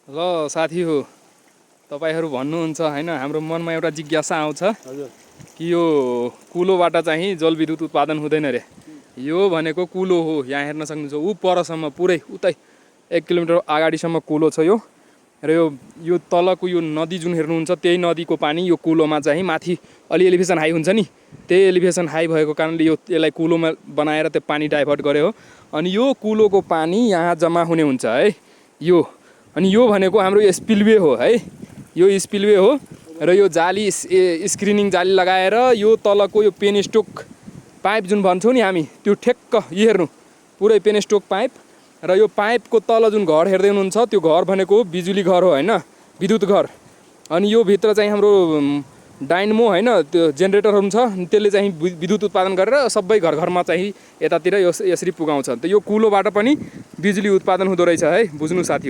ल साथी हो तपाईहरु भन्नुहुन्छ हैन हाम्रो मनमा एउटा जिज्ञासा आउँछ हजुर कि यो कुलोबाट चाहिँ जलविद्युत उत्पादन हुँदैन रे। यो भनेको कुलो हो, यहाँ हेर्न सक्नुहुन्छ उ परसम्म पुरै उतै 1 किलोमिटर अगाडिसम्म कुलो छ यो। र यो तलको यो नदी जुन हेर्नुहुन्छ त्यही नदीको पानी यो कुलोमा चाहिँ माथि अलि एलिभेसन हाई हुन्छ नि, त्यही एलिभेसन हाई भएको कारणले यसलाई कुलोमा बनाएर त्यो पानी डाइभर्ट गरे हो। अनि यो कुलोको पानी यहाँ जम्मा हुने हुन्छ है यो। अनि यो भनेको हाम्रो स्पिलवे हो है, यो स्पिलवे हो। र यो जाली स्क्रिनिङ जाली लगाएर यो तलको यो पेनस्टोक पाइप जुन भन्छौँ नि हामी, त्यो ठेक्क यो हेर्नु पुरै पेनस्टोक पाइप। र यो पाइपको तल जुन घर हेर्दै हुनुहुन्छ त्यो घर भनेको बिजुली घर हो हैन, विद्युत घर। अनि यो भित्र चाहिँ हाम्रो डाइनमो हैन त्यो जेनेरेटरहरू छ, त्यसले चाहिँ विद्युत उत्पादन गरेर सबै घर घरमा चाहिँ यतातिर यसरी पुगाउँछ। त यो कुलोबाट पनि बिजुली उत्पादन हुँदो रहेछ है, बुझ्नु साथी हो।